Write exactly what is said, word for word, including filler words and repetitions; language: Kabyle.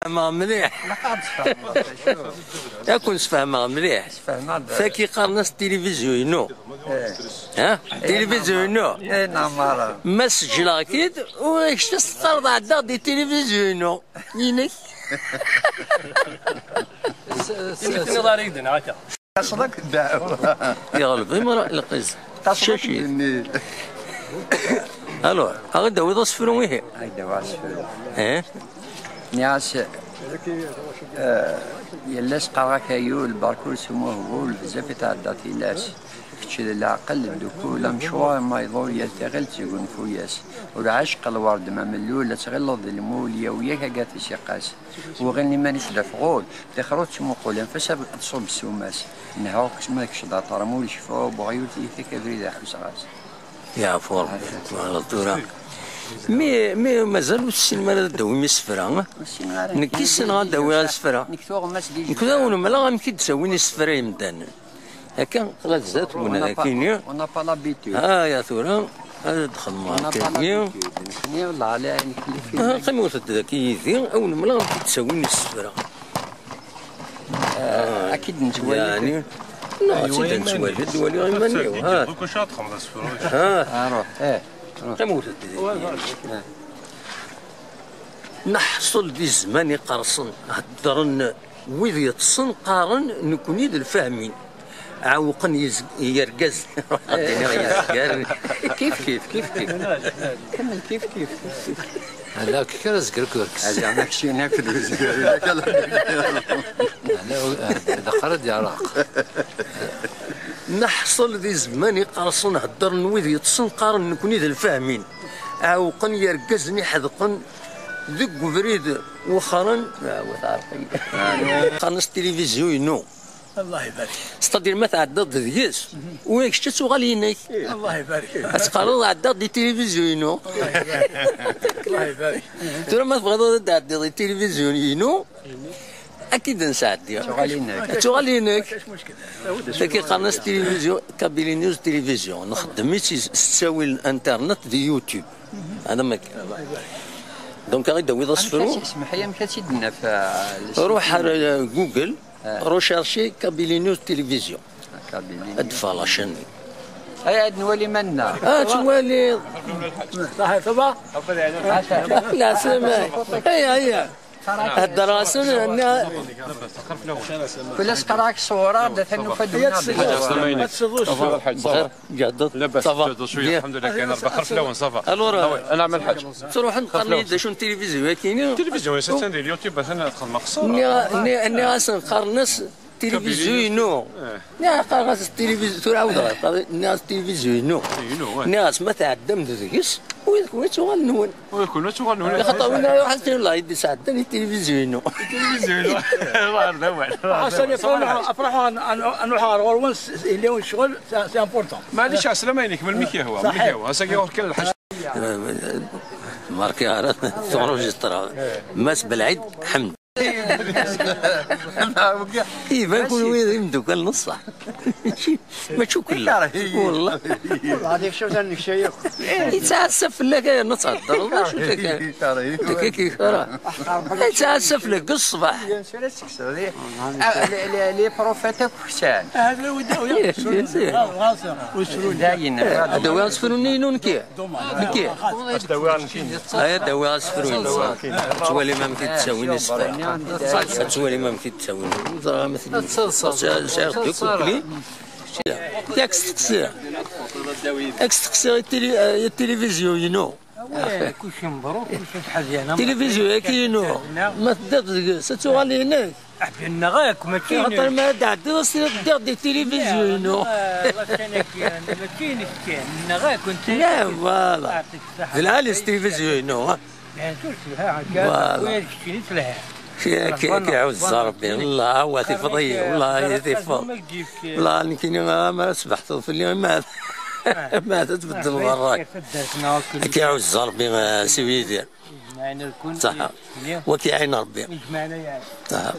Fehmeɣ mliḥ. Ad ken-sfehmeɣ mliḥ. Fehmeɣ-d. Tagi qqaren-as tilivizyu-inu. Eh. Ha? Tilivizyu-inu. Eh, neɛmer. Ma sejleɣ-k-id, u kečč teqqareḍ ɛeddaɣ di tilivizyu-inu. Inek. Imi tenniḍ ara yid-neɣ akka. Yeɣleb imra lqiz. Cacit. Alors, ad aɣ-d-tawiḍ asefru ihi? Ad aɣ-d-tawiḍ asefru. Eh? Nniɣ-as, eh, yal ass qqareɣ-ak ayyul, berka ur sum uhbul, bezzaf i tɛedda tilas. Kečč d leɛqel, d ddukul, amecwar ma iḍul, yal tiɣilt sgunfu-yas. Ur ɛacqeɣ lwerd ma mellul, ad tɣileḍ d lmul, yawi-yak agad isiqas. Uɣilen iman-is d afɣul, tixer ur ttmuqul, anef-as ad tṣubb ssuma-s. Nehhuɣ-k s ma d kečč d aṭermul, cfu, bu ɣyul tiyita-k abrid aḥusseɣ-as. Yeɛfu Rebbi, tuɣaleḍ tura. Mi, mi mazal ur tessinem ara ad d-tawim isefra, nekk i ssneɣ ad d-awiɣ isefra. Nekk tuɣem-as di Nekk d awen-mleɣ amek i d-ttawin isefra yemdanen. Akka, ɣer zdat-wen, on n'a pas, dagi-nni. On n'a pas l'habitude. Ah, ya tura, ad d-xedmeɣ On n'a pas akkagi. L'habitude. Nekni, la, la, nekni fi Ah, qqimet-d dagi yid-i, ad wen-mleɣ amek i d-ttawin isefra. Eh, ad k-id-nettwali. Yeɛni, neɣ ad tt-id-nettwali, ad waliɣ iman-iw, ha. Ṛuḥ, eh, ṛuḥ. Qqimet-d dagi. Neḥṣel di zzman iqerṣen, heddren wid yeṭṭsen, qqaren, "Nekni d lfahmin." Ɛewqen yiz-, yergazen. Ad d-iniɣ yezgaren. Kif, kif, kif, kif. Kemmel kif, kif, kif, kif. Ala, kra zger kurks. Ala, ma keččini akked wezger, ala, d aqra d-yeɛraq. Neḥṣel di zzman iqerṣen, heddren wid yeṭṭsen, qqaren, "Nekni d lfahmin." Ɛewqen yergazen iḥedqen deg ubrid wexxaren. Ah, wa teɛreq-iyi. Qqaren-as tilivizyu-inu. Allah ibarik. C'est-à-dire, ma tɛeddaḍ deg-s, u kečč ad tuɣal inek. Allah ibarik. Ad teqqareḍ, "Ɛeddaɣ di tilivizyu-inu." Allah ibarik. Allah ibarik. Tura ma tebɣiḍ ad d-tɛeddiḍ di tilivizyu-inu, ad k-id-nesɛeddi. Tuɣal inek. Ad tuɣal inek. Tagi qqaren-as tilivizyu, Kabylie News Télévision. Nxeddem-itt s ttawil n internet di YouTube. Hada ma kan. Donc, ad aɣ-d-tawiḍ asefru. Amek ad, semmeḥ-iyi, amek ad tt-id-naf, ah, Ruḥ ar, eh, Google, rechercher Kabylie News Télévision. Ah, Kabylie News. Ad d-teffeɣ la chaîne-nni. Ay, ad nwali iman-nneɣ. Ah, ad twaliḍ. Saḥi, ça va? Leɛslama. Aya, aya. Heddreɣ-asen, nniɣ. Kul ass qqareɣ-ak ṣewwreɣ-d, atan nufa-d win ad d-ixdem. Bxir, tǧehdeḍ. Ça va. Bien. الحمد لله، كاين ربي، خير في الاول، ça va. Alors, ah oui, انا عمل الحاج. Ttruḥen qqaren-iyi-d d acu n tilivizyu-agi-nni. Tilivizyu, atan di YouTube, atan ad xedmeɣ qṣur. Nniɣ-, nniɣ-, nniɣ-asen qqaren-as tilivizyu-inu. Eh. Nniɣ-as qqaren-as tilivizyu, tura ɛawdeɣ, nniɣ-as tilivizyu-inu. Inu, eh. Nniɣ-as ma tɛeddam-d deg-s, wid-, wid tuɣal-nwen. Ur kun ad tuɣal nuna. Xaṭer win ara iruḥen, wallahi, i d-isɛeddan i tilivizyu-inu. Tilivizyu-inu. Ɣer d awal. Ḥasan, afraḥ, afraḥ ad, ad, ad nruḥ ɣer ɣur-wen, s-, s-, yella ccɣel, c'est, c'est important. Maɛlic, ɛeslama-inek, melmi k-yehwa, melmi k-yehwa. Ass-agi ɣur-k kan lḥaǧa. Marki ara tuɣruj itra. Mass Belɛid Ḥmed. Iban kunwi d imeddukal n ṣṣeḥ. Mačči, mačči akk llan. Ikerh-iyi. Wallah. Wallah, هذيك شو ذا النكشة ياك. Yettɛassa fell-ak ayen ad thedreḍ, d acu-t akka? Ikerh-iyi. Akka kifara. Yettɛassa fell-ak deg ṣṣbeḥ. Bien sûr, ad tekseḍ, eh. Ah, les, les, les prophètes akk ksan. Dayen. Ad awiɣ asefru-nni-inu nekki. Nekki. Ad awiɣ asefru-inu. Ad twalim amek i d-ttawin isefra. Ad twalim amek i d-ttawin. Ẓriɣ amek i d-, sɛiɣ dukukli. Yak steqsiɣ. Yak steqsiɣ i tili-, i tilivizyu-inu. Awah, kulci mebruk, kulci tḥedyan. Tilivizyu-agi-inu. Ma teddiḍ deg-s, ad tuɣal inek. Aḥbi, nneɣ akk, mačči inek. Axaṭer ma ad d-tɛeddiḍ, ad s-tiniḍ ddiɣ di tilivizyu-inu. Nneɣ, mačči inek kan. Nneɣ akk, netta. Voilà. D lɛali s tilivizyu-inu, ha? Bien sûr, telha, akka, voilà. Win keččini telha. Ki, ki, ki ɛuzz Rebbi, Allah, wa tifeḍ-iyi, Allah, i tifeḍ. Allah, nekkini, ah, ma ara tesbeḥteḍ fell-i, ma, ma ara tbeddleḍ ṛṛay. Ki ɛuzz Rebbi, ah, si Yidir. Ṣaḥa. Wa ki ɛin Rebbi. Ṣaḥa.